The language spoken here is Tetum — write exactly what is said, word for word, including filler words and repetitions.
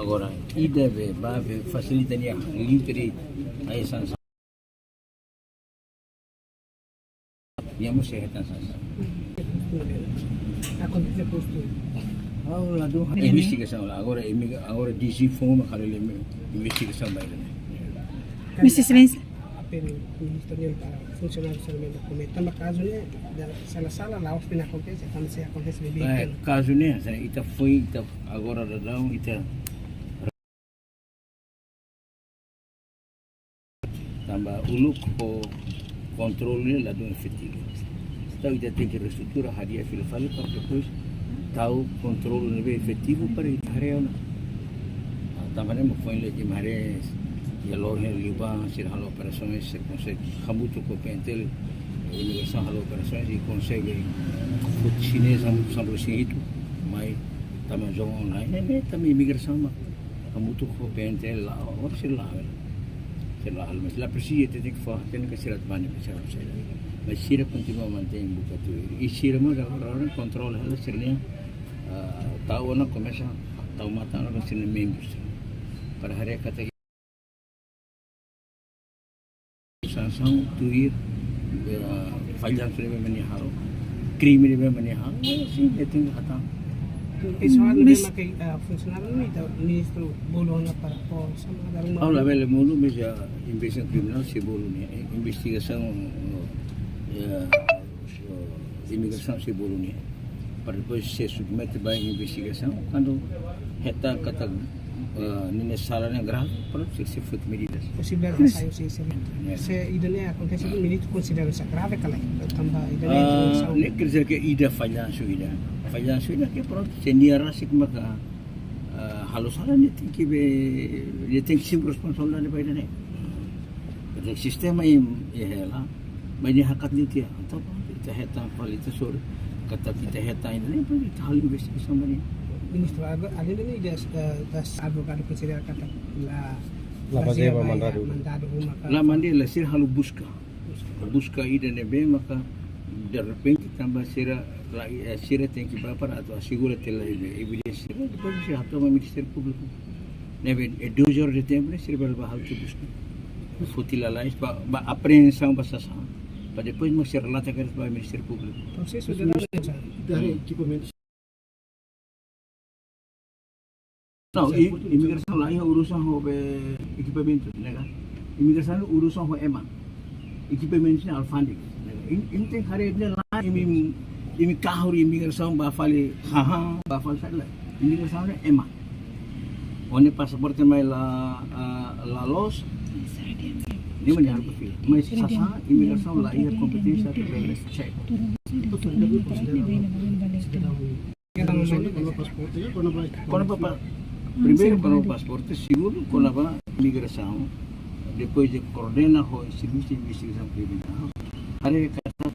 Agora, ida be, ba be, fasilita nia, link di, ai, san, san. Nia mós sei hetan sasán. Akontese postu. Ah, la do. Investigasaun la. Agora, imi-, agora D G foun mak halo investigasaun ba ida-ne'e. Mister Silêncio. Apelu ministru nian para funsionáriu sira-ne'ebé komete. Tanba kazu ne'e, da sala-sala, la'ós pina akontese, tanba se akontese be. Eh, kazu ne'e, se ita foin, ita agora daudaun, ita tanba uluk ho kontrolu ne'e ladún efetivu. Entaun ita tenke reestrutura, hadi'a fila fali para depois tau kontrolu ne'ebé efetivu para ita haree ona. Ah, tanba ne'e mak foin lagi imi haree, iha loron liubá sira halo operasaun, sira konsege hamutuk ho P N T L, imigrasaun halo operasaun, sira konsege foti xinés hamutuk sanulu-resin-hitu, mai tama zona online, ne'e, ne'e tanba imigrasaun mak hamutuk ho P N T L la, ora sira la halo. Sira la halo, mas la presiza, ita tenke fó, tenke sira atu bá ne'e, sira la sai. Mas sira kontinua mantein buka tuir. I sira mós agora, agora kontrola hela sira-nia, ah, tau ona komesa, tau matan ona sira-nia membrus. Para haree katak sansaun tuir, eh, fallansu ne'ebé mak nia halo, krime ne'ebé mak nia halo, eh, sin, ita tenke hatán. Pesoál ne'ebé, mis- mak, eh, funsionáriu ne'e, ita ministru bolu ona para fó, sama ada rumah. Ha'u labele bolu, mas iha investigasaun kriminál sei bolu nia, eh, investigasaun, eh, eh, imigrasaun sei bolu nia. Para depois sei submete ba investigasaun, kuandu hetan katak, eh, ninia sala ne'e grave, prontu, sei, sei foti medidas. Posibilidade de sai, sei, sei. Ya. Se ida-ne'e akontese, ministru konsidera sá grave ka lae? Tanba ida-ne'e, ah, informasaun. Ne'e quer dizer que ida fallansu ida. Fallansu ida ke prontu, se nia rasik maka, ah, halo sala, nia tenke be, nia tenke simu responsabilidade ba ida-ne'e. Jadi sistema ne'e, eh, hela, mas nia hakat liu tiha. Entaun, ita hetan fali, ita sori katak ita hetan ida-ne'e, depois ita halo investigasaun ba nia. Ministru, agora, além de ida, eh, das advogadu konsidera katak la, la, la bazeia ba mandadu, mandadu uma ka. La mandadu, la, sira halo buska. Buska ida ne'ebé maka derrepente tanba sira la, eh, sira tenke bá para atu asegura tiha la iha evidénsia. Depois sira hato'o ba Ministériu Públiku. Ne'ebé, eh, doze horas de tempu ne'e sira bele bá halo tiha buska. Foti lalais ba, ba apreensaun ba sasán. Para depois mak sira relata kedas ba Ministériu Públiku. Prosesu de dari ekipamentu. Não, i-, imigrasaun la iha urusan ho be ekipamentu, ne'e ka? Imigrasaun urusan ho ema. Ekipamentu ne'e alfándega, ne'e ka? Imi, imi tenke haree ne'e la, imi, imi kahur imigrasaun ba fali, haha, ba fali sala. Imigrasaun ne'e ema. Ó-nia pasaporte mai la, ah, la loos, ne'e mak nia harus fila. Mas sasán, imigrasaun la iha kompeténsia atu bele check. Kona-ba pa-, primeiru kona-ba pasaporte, segundu kona-ba imigrasaun, depois de koordena ho servisu de investigasaun kriminál. Haree katak